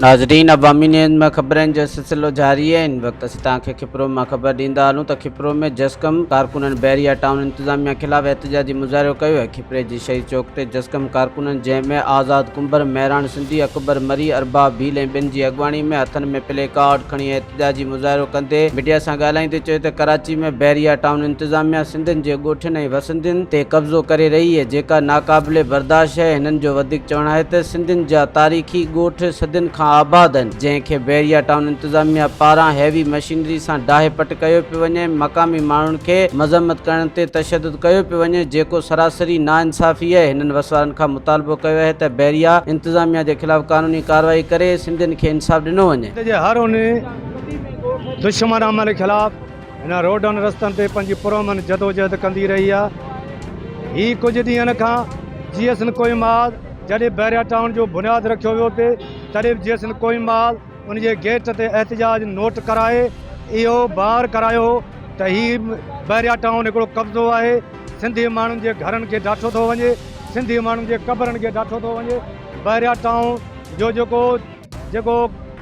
ناظرين عوامي نيوز ۾ خبرن جو سلسلو جاري آهي هن وقت اسين توهان کي کپرو مان خبر ڏيندا هلون ته کپرو ۾ جسقم ڪارڪنن بحريا ٽائون انتظاميا خلاف احتجاجي مظاهرو ڪيو آهي کپري جي شهيد چوڪ تي جسقم ڪارڪنن جنهن ۾ آزاد ڪنڀر، مهراڻ سنڌي، اڪبر مري، ارباب ڀيل ۽ ٻين جي اڳواڻي ۾ هٿن ۾ پلي ڪارڊ کڻي احتجاجي مظاهرو ڪندي ميڊيا سان ڳالهائيندي چيو ته ڪراچي ۾ بحريا ٽائون انتظاميا سنڌين جي ڳوٺن ۽ وسندين تي قبضو ڪري رهي اهي جيڪا ناقابل برداشت آهي هنن جو وڌيڪ چوڻ آهي ته سنڌين جا تاريخي ڳوٺ صدين کان آباد آهن جنهن کي بحريا ٽائون انتظاميا پاران هيوي مشينري سان ڊاهي پٽ ڪيو پيو وڃي مقامي ماڻهن کي مذمت ڪرڻ تي تشدد ڪيو پيو وڃي جيڪو سراسري ناانصافي آهي هنن وسوارن کان مطالبو ڪيو آهي ته بحريا انتظاميا جي خلاف قانوني ڪارروائي ڪري سنڌين کي انصاف ڏنو وڃي. سنڌ جي هر ان دشمن عمل خلاف هن روڊن رستن تي پنهنجي پرامن جدوجهد ڪندي رهي آهي. هي ڪجهه ڏينهن کان جي ايس ڪوئيمال جڏهن بحريا ٽائون جو بنياد رکيو ويو پئي تڏهن به جي ايس ڪوئيمال ان جي گيٽ تي احتجاج نوٽ ڪرائي اهو بار ڪرايو هو ته هي بحريا ٽائون هڪڙو قبضو آهي سنڌي ماڻهن جي گهرن کي ڊاٺو ٿو وڃي سنڌي ماڻهن جي قبرن کي ڊاٺو ٿو وڃي بحريا ٽائون جو جيڪو جيڪو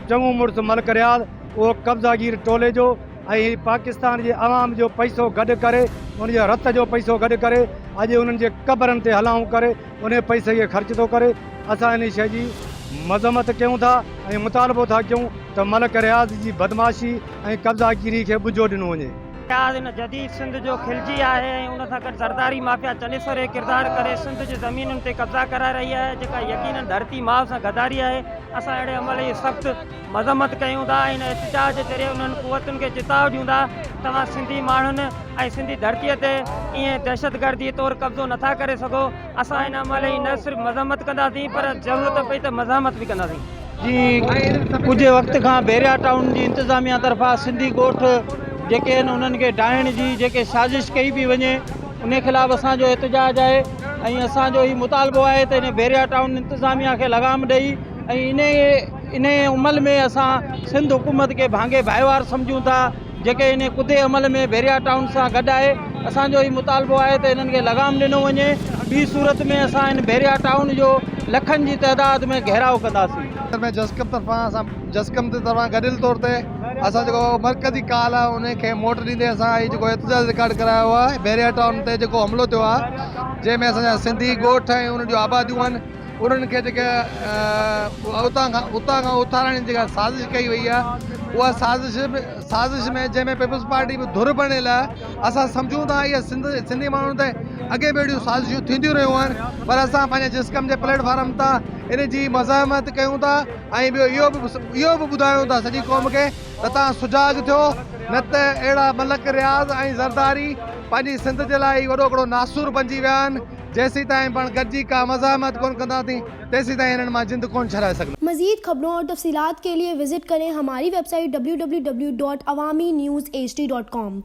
چڱو مڙس ملڪ رياض اهو قبضاگير ٽولي جو ۽ هي پاڪستان جي عوام جو پئسو گڏ ڪري ان جي رت جو پئسو گڏ ڪري اڄ انهن جي قبرن تي هلائون ڪري انهي پئسي کي خرچ ٿو ڪري اسان انهي شئي جي مذمت ڪيون ٿا ۽ مطالبو ٿا ڪيون ته ملڪ رياض جي بدمعاشي ۽ قبضاگيري کي ٻجو ڏنو وڃي. رياض هن جديد سنڌ جو خلجي آهي ۽ ان سان گڏ زرداري مافيا چنيسر جو ڪردار ڪري سنڌ جي زمينن تي قبضا ڪرائي رهي آهي جيڪا يقينن ڌرتي ماء سان غداري آهي اسان اهڙي عمل جي سخت مذمت ڪيون ٿا ۽ هن احتجاج جي ذريعي انهن قوتن کي چتاء ڏيون ٿا توهان سنڌي ماڻهن ۽ سنڌي ڌرتي تي ائين دهشتگردي طور قبضو نٿا ڪري سگهو اسان ان عمل جي نه صرف مذمت ڪنداسين پر ضرورت پئي ته مزاحمت به ڪنداسين. جي ڪجهه وقت کان بحريا ٽائون جي انتظاميا طرفان سنڌي ڳوٺ جيڪي آهن انهن کي ڊاهڻ جي جيڪي سازش ڪئي پئي وڃي ان خلاف اسان جو احتجاج آهي ۽ اسان جو هي مطالبو آهي ته ان بحريا ٽائون انتظاميا کي لغام ڏئي ۽ ان ان عمل ۾ اسان سنڌ حڪومت کي ڀاڱي ڀائيوار سمجهون ٿا جيڪي ان ڪڌي عمل ۾ بحريا ٽائون سان گڏ آهي اسان جو هي مطالبو آهي ته انهن کي لغام ڏنو وڃي ٻي صورت ۾ اسان ان بحريا ٽائون جو لکن جي تعداد ۾ گهيراء ڪنداسين. ۾ جسقم طرفان اسان جسقم جي طرفان گڏيل طور تي اسان جيڪو مرڪزي ڪال آهي ان کي موٽ ڏيندي اسان هي جيڪو احتجاج رڪارڊ ڪرايو آهي بحريا ٽائون تي جيڪو حملو ٿيو آهي جنهن ۾ اسان جا سنڌي ڳوٺ ۽ انهن جون آباديون آهن انهن کي جيڪي اتان کان اتان کان اٿارڻ جي جيڪا سازش ڪئي وئي آهي اها سازش به سازش ۾ جنهن ۾ پيپلز پارٽي به ڌر بڻيل آهي اسان سمجهون ٿا اها سنڌ سنڌي ماڻهن تي اڳي به اهڙيون سازشون ٿينديون رهيون آهن پر اسان پنهنجي جسقم جي پليٽ فارم تان ان جي مزاحمت ڪيون ٿا ۽ ٻيو اهو به اهو به ٻڌايون ٿا سڄي قوم کي ته توهان سجاڳ ٿيو نه ته اهڙا ملڪ رياض ۽ زرداري پنهنجي سنڌ جي لاء وڏو هڪڙو ناسور بنجي ويا آهن جيسيتائين پاڻ گڏجي ڪا مزاحمت ڪونه ڪنداسين، تيسيتائين هنن مان جند ڪونه ڇڏائي سگهنداسين. مزيد خبرون اور تفصيلات کے لئے وزٽ ڪرين ھماري web site www.awamiNewsHD.com.